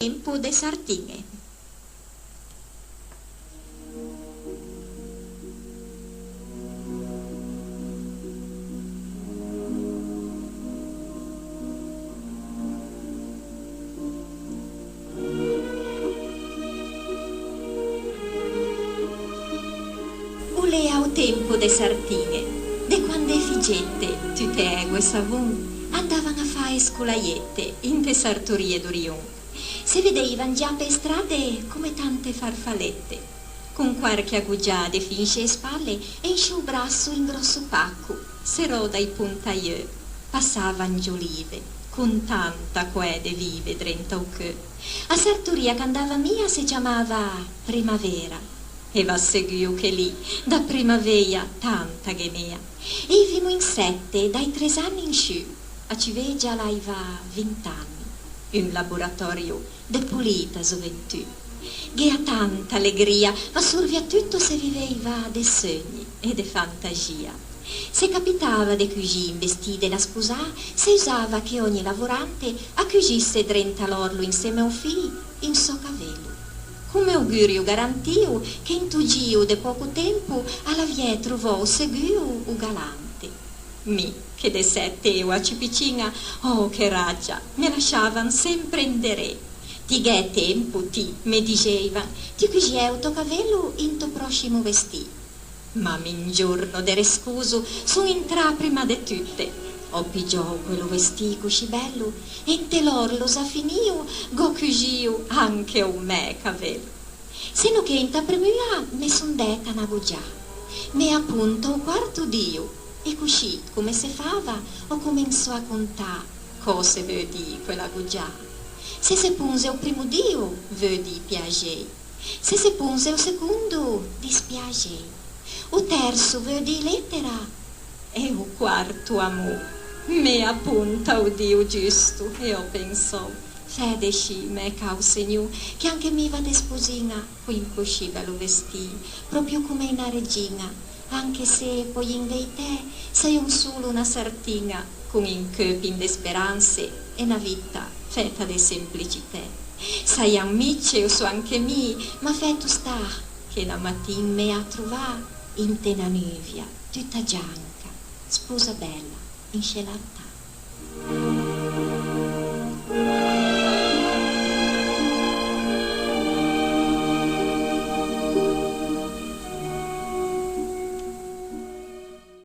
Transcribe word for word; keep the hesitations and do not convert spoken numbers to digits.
Tempo de sartiñe. O l'ea o tempo de sartiñe, de quande e figette, tute ægua e savon, andavan a fâ e scolaiette inte sartorie do Rion. Se vedeivan za pe strade come tante farfalette, con quarche agogiade fin sce e spalle e in sciô brasso un grosso paco, serrou da-i pontaieuu, passavan za olive, con tanta coæ de vive drento a-o cheu. A sartoria ch'andava mi a se ciamava Primavera, e v'asseguo che lì, da primaveia, tanta ghe n'ea. E ivimo in sette, da-i tres'anni in sciù, a civeggia a l'aiva vint'anni, un laboratorio de polita zoventù. Gh'ea tanta alegria, ma sorviatutto se viveiva de seugni e de fantaxia. Se capitava de cuxî in vestî de la sposâ, se usava che ogni lavorante a cuxisse drento à l'orlo inseme a-o fî un sò cavello, come augurio garantio che into gio de pöco tempo a l'aviæ trovou seguo o galante. Mi, che de sette eo a ciù picciña, oh, che ragia, me lasciavan sempre inderê. Ti gh'æ tempo, ti, me dixeivan, ti cuxiæ o tò cavello into proscimo vestî. Ma mi un giorno de rescoso son intrà primma de tute. Ò pigiou quello vestî coscì bello, e inte l'orlo za finio gh'ò cuxio anche o mæ cavello. Se no che inta premua me son dæta na gogiâ. M'ea ponta o quarto dio, e coscì, come se fava, ò comensou a contâ cöse veu dî quella gogiâ. Se se ponze o primmo dio, veu dî piaxei. Se se ponze o secondo, dispiaxei. O terso veu dî letera, e o quarto amô. M'ea ponta o dio giusto, e ò pensou: fæ de scì, mæ cao Segnô, che anche mi vado spoxiña co un coscì bello vestî, proprio come na regiña, anche se poi in veitæ saio solo na sartiña, con un cheu pin de speranse e na vita fæta de semplicitæ. Saian mice, o sò anche mi, ma fæto stâ che na matin m'ea trovà inte na nuvia tuta gianca, sposa bella, in sce l'altâ.